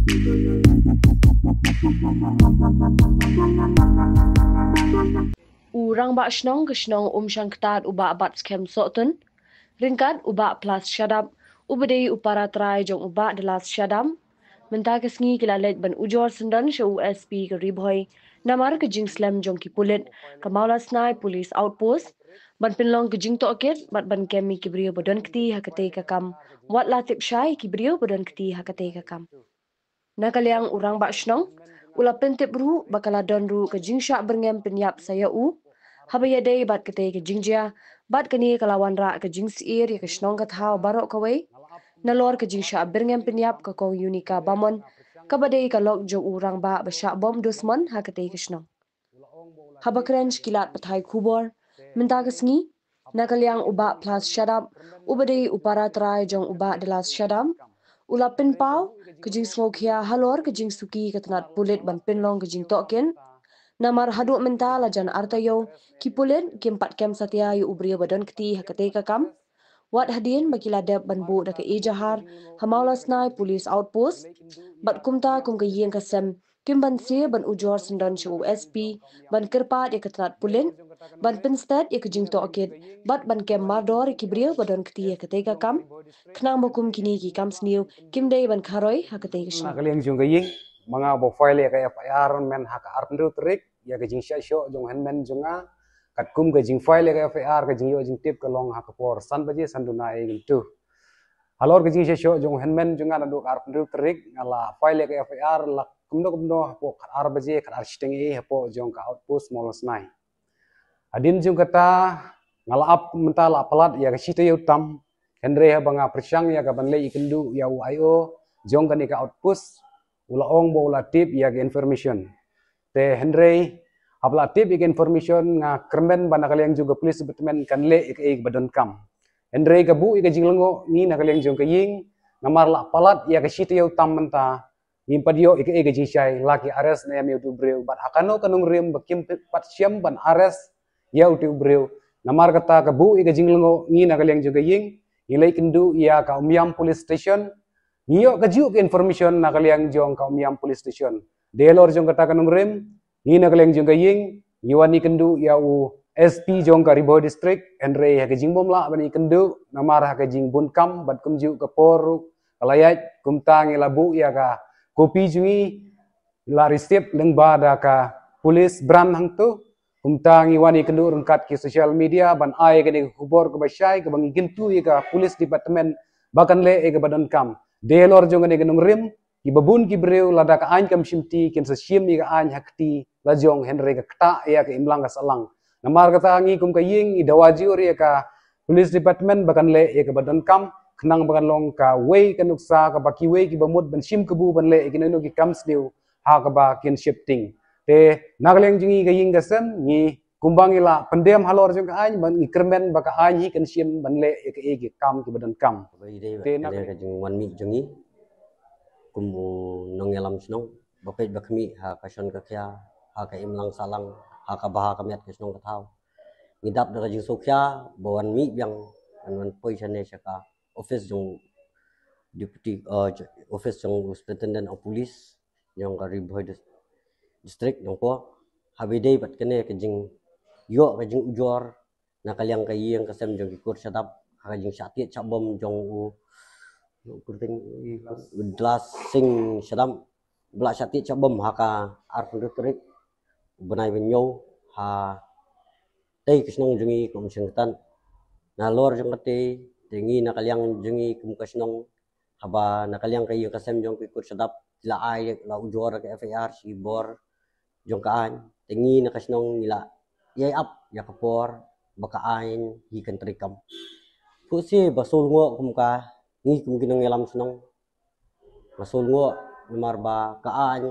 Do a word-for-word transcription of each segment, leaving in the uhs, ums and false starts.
U Rangbah Shnong ka shnong Umshangktat u Bah Batskhem Sohtun, ryngkat u Bah Plas Shadap, uba dei u para trai jong u Bah Delas Shadap, mynta ka sngi ki la leit ban ujor syndon sha u S P ka Ri Bhoi namar ka jingslem jong ki pulit ka Mawlasnai Police Outpost ban pynlong ka jingtohkit bad ban kem ïa ki briew ba don kti ha katei ka kam, wat la tip shai ki briew ba don kti ha katei ka kam. Na ka liang u Rangbah Shnong u la pyntip ruh ba ka la don ruh ka jingshah byrngem pynïap sa ïa u haba ïadei bad katei ka jingjia, bad kane ka la wanrah ka jingsyier ïa ka shnong ka thaw baroh kawei nalor ka jingshah byrngem pynïap ka Kong Unika Bamon, kaba dei ka lok jong u rangbah ba shah bom dusmon ha katei ka shnong. Haba kren sha ki lad pathai khubor mynta ka sngi, na ka liang u Bah Plas Shadap, uba dei u para trai jong u Bah Delas Shadap, u la pynpaw ka jingsngewkhia halor ka jingsuki ka tnat pulit ban pynlong ka jingtohkit. Namar haduh mynta la jan ar taïew ki pulit kim pat kem satia ïa u briew ba don kti ha katei ka kam. Wat hadien ba ki la dep ban buh da ka ejahar ha Mawlasnai Police Outpost, bad kumta kum ka ïing ka sem kim banse ban ujor syndon sha u S P ban kyrpad ïa ka tnat pulit ban pynsted ïa ka jingtohkit bad ban kem mardor ïa ki briew ba don kti ha katei ka kam, khnang ba kum kine ki kam sniew kim dei ban kharoi ha katei ka shnong. Na ka liang jong ka ïing, ma nga ba file ïa ka F I R men ha ka arphew tarik ïa ka jingshah shoh jong hynmen jong nga. Katkum ka jingfile ïa ka F I R, ka jingïoh jingtip ka long ha ka por san baje san duna ei kyntu. Halor ka jingshah shoh jong hynmen jong nga naduh ka arphew tarik, nga la file ïa ka F I R la kumno kumno hapoh khatar baje, khatar shiteng ei hapoh jong ka outpost Mawlasnai. Hadien jong kata nga la ap mynta la palat ïa ka shi taïew tam, hynrei haba nga pyrshang ïa ka ban leit ïakynduh ïa u I O jong kane ka outpost, u la ong ba u la tip ïa ka information. Te hynrei haba la tip ïa ka information, nga kyrmen ba na ka liang jong ka police department kan leh ïa kaei kaba donkam. Hynrei ka buh ïa ka jinglyngngoh ngi na ka liang jong ka ïing, namar la palat ïa ka shi taïew tam mynta, ngim pat ïoh ïa kaei ka jingshai, la ki arrest ne em ïa uto u briew, bad ha kano ka nongrim ba kim pat shym ban arrest ïa uto u briew. Namar kata ka buh ïa ka jinglyngngoh ngi na ka liang jong ka ïing, ngi leit ïakynduh ïa ka Umiam Police Station, ngi ïoh kajuh ka information na ka liang jong ka Umiam Police Station. Dei halor jong kata ka nongrim, ngi na ka liang jong ka ïing ngi wan ïakynduh ïa u S P jong ka Ri Bhoi District, hynrei ha ka jingbym lah ban ïakynduh namar ha ka jingbun kam bad kumjuh ka por ruh ka la ïaid, kumta ngi la buh ïa ka kopi jong ngi la receive lyngba da ka police branch hangto. Kumta ngi wan ïakynduh ryngkat ki social media ban ai kane ka khubor kaba shai kaba ngi kyntu ïa ka police department ba kan leh ïa kaba donkam. Dei halor jong kane ka nongrim, kiba bun ki briew lada ka aiñ kam shimti kin sa shim ïa ka aiñ ha kti la jong, hynrei ka ktah ïa ka imlang ka sahlang. Namar kata ngi kum ka ïing ngi dawa jur ïa ka police department ba kan leh ïa kaba donkam, khnang ba kan long kawei ka nuksa kaba kiwei kiba mut ban shim kabu ban leh ïa kino kino ki kam sniew ha kaba kin sheptieng. Te na ka liang jong ngi ka ïing ka sem, ngi kumba ngi la pyndem halor jong ka aiñ, ba ngi kyrmen ba ka aiñ hi kan shim ban leh ïa kaei ki kam kiba donkam. Te na ka jingwan mih jong ngi kum u nongïalam shnong ba peit ba khmih ha ka shon ka khia, ha ka imlang sahlang, ha ka bha ka miat ka shnong ka thaw, ngi dap da ka jingsngewkhia ba wan mih biang, wan, wan poi shane sha ka office jong Deputy, uh, office jong Superintendent of Police jong ka Ri Bhoi Dis-, District jong pho. Haba ïadei bad kane ka jingïoh ka jingujor na ka liang ka ïing ka sem jong ki kur Shadap ha ka jingshah tied shah bom jong u, u Kyrteng, u Dlas Singh Shadap, ba la shah tied shah bom ha ka arphew tarik u bnai ba ñiew ha tei ka shnong jong ngi ka Umshangktat. Nalor jong kata te ngi na ka liang jong ngi kum ka shnong, haba na ka liang ka ïing ka sem jong ki kur Shadap ki la ai, la ujor ka F I R sha ki bor jong ka aiñ, te ngi na ka shnong ngi la ïai ap ïa ka por ba ka aiñ hi kan treikam. Phuh shi ba sngewlyngngoh kum ka, ngi kum ki nongïalam shnong nga sngewlyngngoh namar ba ka aiñ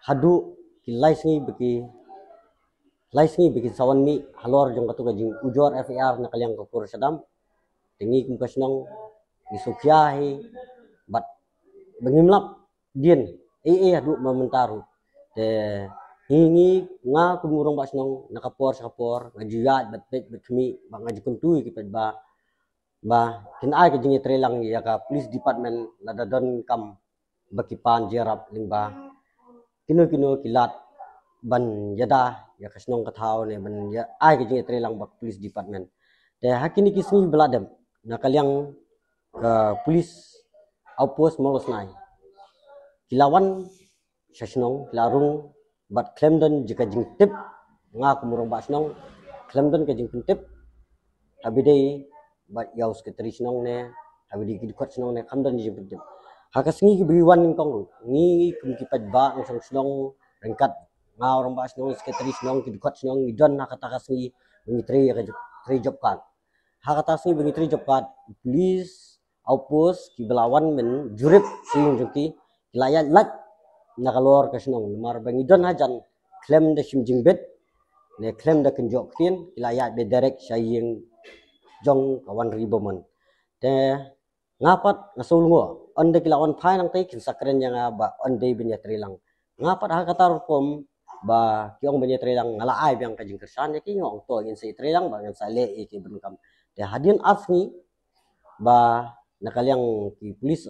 haduh ki lai sngi ba ki, lai sngi ba kin sa wan mih halor jong katu ka jingujor F I R na ka liang ka kur Shadap. Te ngi kum ka shnong ngi sngewkhia hi bad ba ngim lap dien ei ei haduh mynta ruh. Te ngi, ngi, nga kum u rangbah shnong na ka por sha ka por nga ju ïaid bad peit bad khmih bad nga ju kyntu ïa ki paidbah ba kin ai ka jingïatreilang ïa ka police department lada donkam ba ki pan jingïarap lyngba kino kino ki lad ban ïada ïa ka shnong ka thaw ne ban ïa ai ka jingïatreilang bad ka police department. Te ha kine ki sngi ba la dep, na ka liang ka police outpost Mawlasnai ki la wan sha shnong, ki la rung bad khlem don jong ka jingtip, nga kum u rangbah shnong, khlem don ka jingpyntip ha ba ïadei bad ïa u secretary shnong ne ha ba ïadei ki dkhot shnong ne, khlem don jingpyntip. Ha ka sngi kiba ki wan nyngkong ruh, ngi kum ki paidbah nongshong shnong ryngkat nga u rangbah shnong, secretary shnong, ki dkhot shnong, ngi don ha kata ka sngi ba ngi trei ïa ka job, trei job card. Ha kata ka sngi ba ngi trei job card, police outpost kiba la wan ban jurip sha ïing jong ki, ki la ïaid lait na ka lor ka shnong, namar ba ngi don hajan khlem da shim jingbit ne khlem da kynjoh ktien, ki la ïaid beit direct sha ïing jong ka Wanri Bamon. Te nga pat nga sngewlyngngoh, ynda ki la wan phai nangta kin sa kren ïa nga ba ynda ban ïatreilang. Nga pat ha kata rukom ba ki ong ban ïatreilang, nga la ai biang ka jingkyrshan ïa ki, nga ong to ngin sa ïatreilang bad ngin sa leh ïa ki bynta kam. Te hadien ar sngi ba na ka liang ki police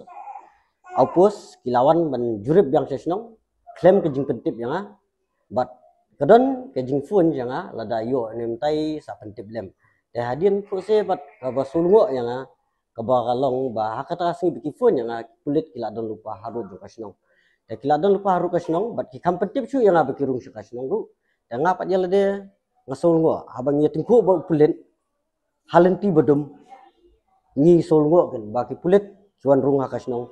outpost ki la wan ban jurip biang sha shnong khlem ka jingpyntip ïa nga, bad ka don ka jingphone ïa nga lada ïoh ne mynta sa pyntip lem. Te hadien phuh se bad kaba sngewlyngngoh ïa nga kaba ka long ba ha kata ka sngi ba ki phone ïa nga, ki pulit ki la don lypa harud jong ka shnong. Te ki la don lypa harud ka shnong bad ki kham pyntip shuh ïa nga ba ki rung sha ka shnong ruh. Te nga pat ïa lade nga sngewlyngngoh, haba ngi ïatyngkhuh bad u pulit ha lynti ba dum, ngi sngewlyngngoh ken ba ki pulit ki wan rung ha ka shnong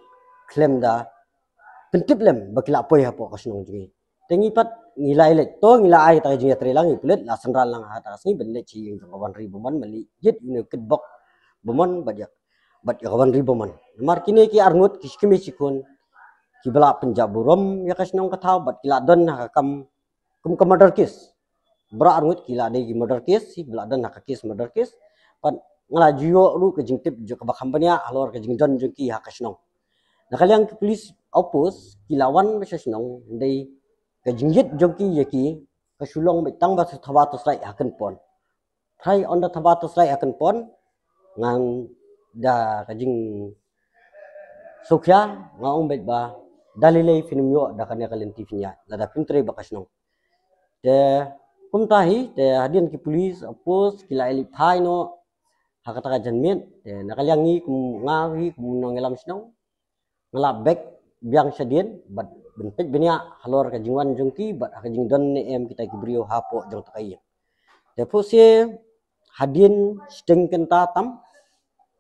khlem da pyntip lem ba ki la poi hapoh ka shnong jong ngi. Te ngi pat ngi la ïaleit, to ngi la ai kata ka jingïatreilang, ngi pulit la synran lang ha kata ka sngi ban leit sha ïing jong ka Wanri Bamon ban leit ïit ïa une u Kitbok Bamon bad ïa, bad ïa ka Wanri Bamon. Namar kine ki arngut ki shikmie shikhun kiba la pynjah burom ïa ka shnong ka thaw bad ki la don ha ka kam kum ka murder case. Baroh arngut ki la dei ki murder case, kiba la don ha ka case murder case. Pat nga la ju ïoh ruh ka jingtip jong kaba kham bniah halor ka jingdon jong ki ha ka shnong. Na ka liang ki police outpost ki la wan ba sha shnong, hynrei ka jingïit jong ki ïa ki ka shu long beit tang ba thaba to slide ha kynpon. Trai ynda thaba to slide ha kynpon, ngan da ka jingsngewkhia nga ong beit ba da lei lei phin ym ïoh da kane ka lynti phin ïaid lada phim trei bad ka shnong. Te kumta hi te hadien ki police outpost ki la ïaleit phai noh ha kata ka janmiet, te na ka liang ngi kum nga hi kum nongïalam shnong, nga la bek biang shadien bad ban peit bniah halor ka jingwan jong ki bad ha ka jingdon ne em kita ki briew hapoh jong kata ka ïing. Te phuh se hadien shiteng kynta tam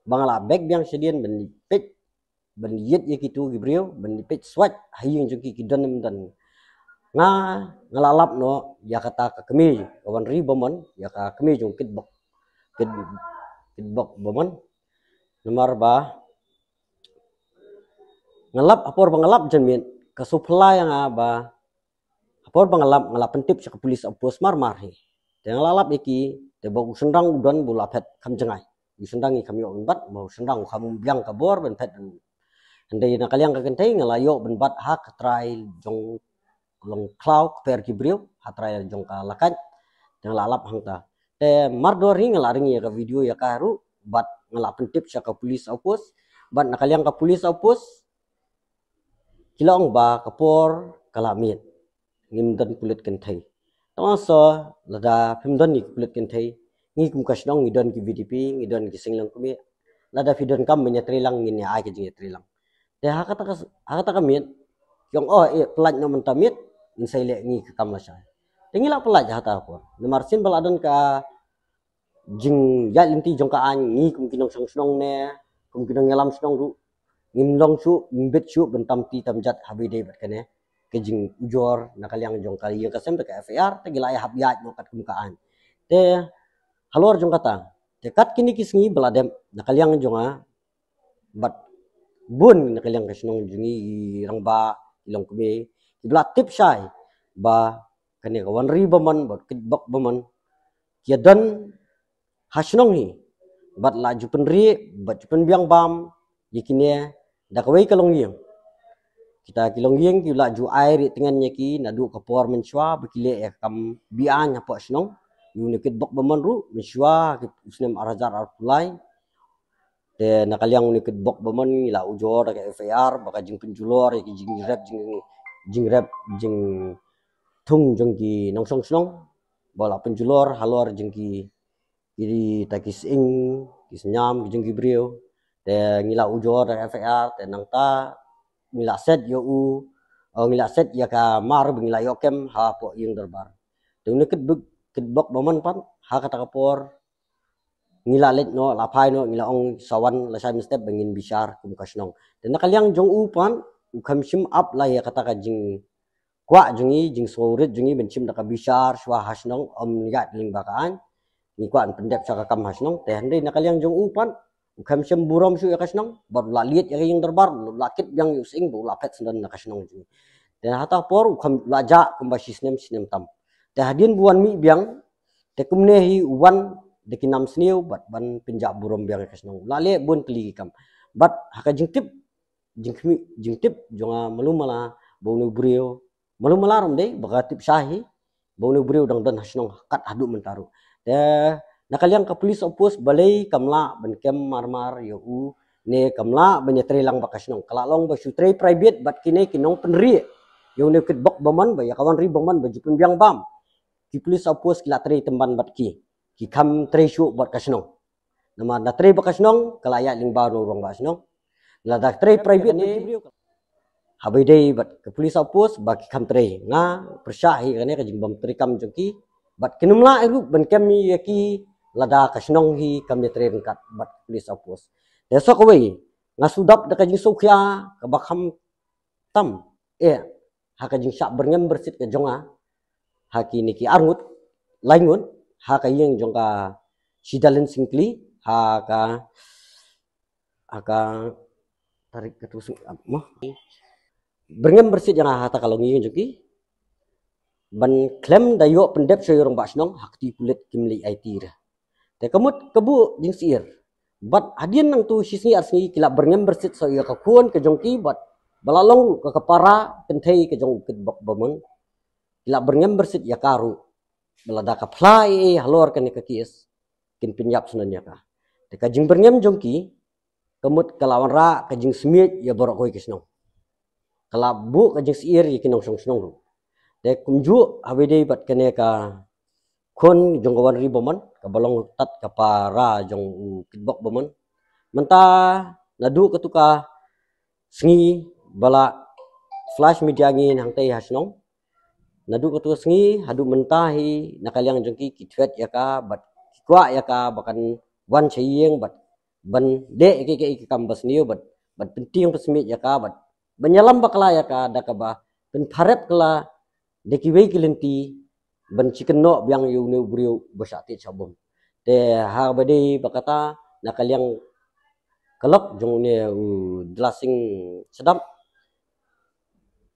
ba nga la bek biang shadien ban peit, ban ïit ïa kitu ki briew, ban peit swat ha ïing jong ki ki don ne ym don. Nga, nga la lap noh ïa kata ka kmie ka Wanri Bamon, ïa ka kmie jong Kitbok, Kit, Kitbok Bamon. Namar ba nga lap, ha por ba nga lap janmiet ka sngewphylla ïa nga ba ha por ba nga lap nga la pyntip sha ka police outpost mar mar hi. Te nga la lap ïa ki te ba u shynrang u don ba u la phet kham jngai. U shynrang ngi kham ïoh ban bat, ba u shynrang u kham biang ka bor ban phet. Hynrei na ka liang ka kynthei nga la ïoh ban bat ha ka trai jong ka long khlaw kper ki briew, ha trai jong ka la kait. Te nga la lap hangta. Te mardor hi nga la ring ïa ka video ïa ka ruh bad nga la pyntip sha ka police outpost. Bad na ka liang ka police outpost ki la ong ba ka por ka la miet, ngim don pulit kynthei. Tang so lada phim don ïa ki pulit kynthei, ngi kum ka shnong ngi don ki VDP, ngi don ki seng longkmie. Lada phi donkam ban ïatreilang ngin ïa ai ka jingïatreilang. Te ha kata ka, ha kata ka miet ki ong, oh, eh, pyllait noh mynta miet, ngin sa ïaleh ngi ka kam lashai. Te ngi la pyllait ha kata ka por. Namar sien ba la don ka jingïaid lynti jong ka aiñ, ngi kum ki nongshong shnong ne kum ki nongïalam shnong ruh ngim long shuh, ngim bit shuh ban tam ti tam jat ha ba ïadei bad kane ka jingujor na ka liang jong ka ïing ka sem, ka FIR. Te ngi la ïa hap ïaid noh katkum ka aiñ. Te halor jong kata, te kat kine ki sngi ba la dep, na ka liang jong nga bad bun na ka liang ka shnong jong ngi, i rangbah, i longkmie, kiba la tip shai ba kane ka Wanri Bamon bad Kitbok Bamon ki ïa don ha shnong hi bad la ju pynrieh bad ju pynbiang bam ïa kine da kawei ka longïing. Kita ki longïing ki la ju ai rieh tngen ïa ki naduh ka por mynshuwa ba ki leh ïa ka kam be-aiñ hapoh shnong. Ïa une u Kitbok Bamon ruh mynshuwa ha u snem ar hajar arphew lai Te na ka liang une u kitbok bymman ngi la ujor da ka F I R ba ka jingpynjulor ïa ki jingrep jing jingrep jingthung jong ki nongshong shnong ba la pynjulor halor jong ki iri ta ki sying ki sniam ki jong ki briew. Te ngi la ujor da ka F I R te nangta ngi la set ïa u ngi la set ïa ka mar ba ngi la ïoh kem hapoh ïing dorbar. Te une u kitbok bymman pat ha kata ka por ngi la leit noh la phai noh ngi la ong sa wan la shai mynstep ba ngin bishar kum ka shnong. Te na ka liang jong u pat u kham shym ap la ïa kata ka jingkwah jong ngi jingsngewrit jong ngi ban shim da ka bishar shuwa ha shnong ym ïaid lyngba ka aiñ. Ngi kwah ban pyndep sha ka kam ha shnong te hynrei na ka liang jong u pat u kham shym burom shuh ïa ka shnong bad u la lied ïa ka ïing dorbar u la kit biang ïa u sying ba u la phet syndon na ka shnong jong ngi. Te hata por u kham la jah kumba shi snem shi snem tam. Te hadien ba u wan mih biang te kumne hi u wan da ki nam sniew bad ban pynjah burom biang ïa ka shnong. U la leh bun tylli ki kam bad ha ka jingtip jingkhmih jingtip jong nga malu mala ba une u briew malu mala rum dei ba ka tip sha hi ba une u briew dang don ha shnong kat haduh mynta ruh. Te na ka liang ka police outpost balei kam lah ban kem mar mar ïa u ne kam lah ban ïatrei lang bad ka shnong ka la long ba shu trei private bad kine ki nongpynrieh ïa une u kitbok bymman ba ïa ka Wanri bymman ba ju pynbiang bam. Ki police outpost ki la trei tymmen bad ki ki kham trei shuh bad ka shnong. Namar na trei bad ka shnong ka la ïaid lyngba u rangbah shnong. Lada trei private ne haba ïadei bad ka police outpost ba ki kham trei nga pyrshah hi kane ka jingbym trei kam jong ki bad kin ym lah ruh ban kem ïa ki lada ka shnong hi kam ïatrei ryngkat bad ka police outpost. Te sa kawei nga shu dap da ka jingsngewkhia kaba kham tam eh ha ka jingshah byrngem byrsit ka jong nga ha kine ki arngut laingut ha ka ïing jong ka Shidalen Syngkli ha ka ha ka tarik ka tu mo byrngem byrsit jong nga ha ta ka longïing jong ki ban khlem da ïoh pyndep sha u rangbah shnong ha kti pulit kim leh aiti re. Te ka mut ka buh jingsyier bad hadien nangtu shi sngi ar sngi ki la byrngem byrsit sa ïa ka khun ka jong ki bad ba la long ka ka para kynthei ka jong u kitbok bymman ki la byrngem byrsit ïa ka ruh ba lada ka phla ei ei halor kane ka case kin pynïap sngewbha ïa ka. Te ka jingbyrngem jong ki ka mut ka la wanrah ka jingsmiej ïa baroh kawei ka shnong. Ka la buh ka jingsyier ïa ki nongshong shnong ruh. Te kumjuh haba ïadei bad kane ka khun jong ka Wanri bymman kaba long tat ka para jong u kitbok bymman. Mynta naduh katu ka sngi ba la flash media ngi hangtei ha shnong. Naduh katu ka sngi haduh mynta hi na ka liang jong ki ki thwet ïa ka bad ki kwah ïa ka ba kan wan sha ïing bad ban dei ïa ki kam ba sniew bad bad pyntieng pynsmiej ïa ka bad ban ïalam bakla ïa ka da kaba pynpharep kala da kiwei ki lynti ban shi kynnoh biang ïa une u briew ba shah tied shah bom. Te haba dei ba kata na ka liang ka lok jong une u Dlasing Shadap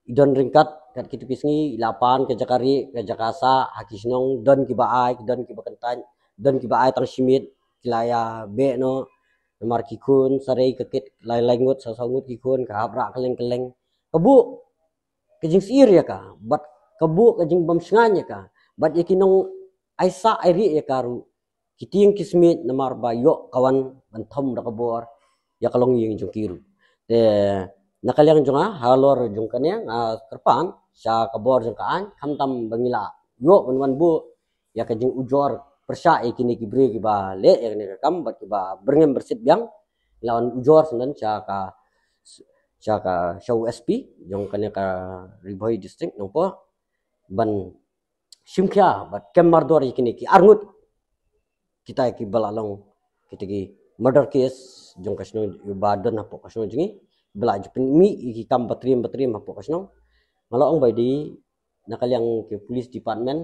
i don ryngkat kat kitu ki sngi i la pan ka jaka rieh ka jaka sah ha ki shnong don kiba ai don kiba kyntait don kiba ai tang shi miet ki la ïa beh noh. Namar ki khun sarei ka kit lai lai ngut saw saw ngut ki khun ka hap rah kylleng kylleng ka buh ka jingsyier ïa ka bad ka buh ka jingbym shngaiñ ïa ka bad ïa ki nongai sah ai rieh ïa ka ruh ki tieng ki smiej namar ba ïoh ka wan ban thom da ka bor ïa ka longïing jong ki ruh. Te na ka liang jong nga halor jong kane nga kyrpad sha ka bor jong ka aiñ khamtam ba ngi la ïoh ban wan buh ïa ka jingujor pyrshah ïa kine ki briew kiba leh ïa kane ka kam bad kiba byrngem byrsit biang. Ngi la wan ujor sngewdon sha ka sha ka sha u S P jong kane ka Ri Bhoi District Nongpoh ban shim khia bad kem mardor ïa kine ki arngut kita kiba la long kita ki murder case jong ka shnong ba don hapoh ka shnong jong ngi ba la ju pynmih ïa ki kam ba triem ba triem hapoh ka shnong. Nga la ong ba dei na ka liang ki police department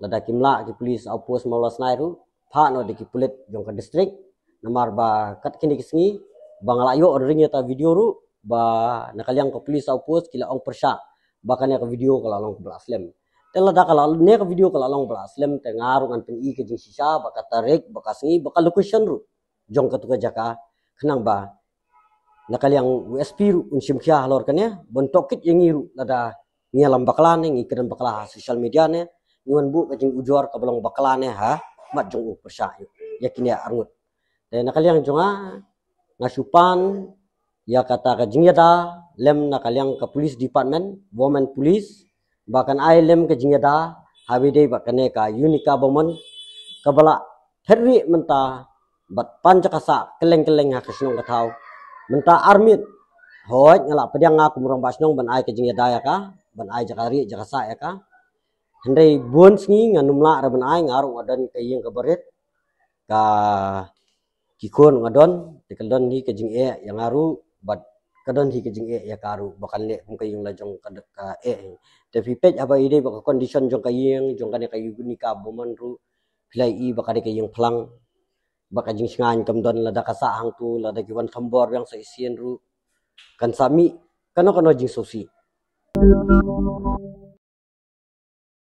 lada kim lah ki police outpost Mawlasnai ruh phah noh da ki pulit jong ka district. Namar ba kat kine ki sngi ba nga la ïoh ring ïa ta video ruh ba na ka liang ka police outpost ki la ong pyrshah ba kane ka video ka la long ba la slem. Te lada ka la ne ka video ka la long ba la slem te nga ruh ngan pyni ka jingshisha ba ka tarik ba ka sngi ba ka location ruh jong katu ka jaka khnang ba na ka liang u S P ruh un shim khia halor kane ban tohkit ïa ngi ruh lada ngi ïalam bakla ne ngi kren bakla ha social media ne ngi wan buh ka jingujor kaba long bakla ne ha mat jong u pyrshah ïa kine arngut. Te na ka liang jong nga nga shu pan ïa kata ka jingïada lem na ka liang ka police department, women police, ba kan ai lem ka jingïada ha ba ïadei bad kane ka Unica Beaumont, kaba la thet rieh mynta bad pan jaka sah kylleng kylleng ha ka shnong ka thaw. Mynta ar miet, hooid, nga la pdiang nga kum u rangbah shnong ban ai ka jingïada ïa ka, ban ai jaka rieh jaka sah ïa ka. Hynrei bun sngi ngan ym lah re ban ai, nga ruh nga don ka ïing kaba rit, ka ki khun nga don, te ka don hi ka jingeh ïa nga ruh, bad ka don hi ka jingeh ïa ka ruh, ba kan leh kum ka ïing la jong ka, ka eh. Te phi peit haba ïadei bad ka condition jong ka ïing, jong kane ka Unica Beaumont ruh, phi la ïohi ba ka dei ka ïing phlang, ba ka jingshngaiñ kam don, lada ka sah hangtu, lada ki wan thombor biang sa shisien ruh, kan sa mih kano kano jingsngewsih.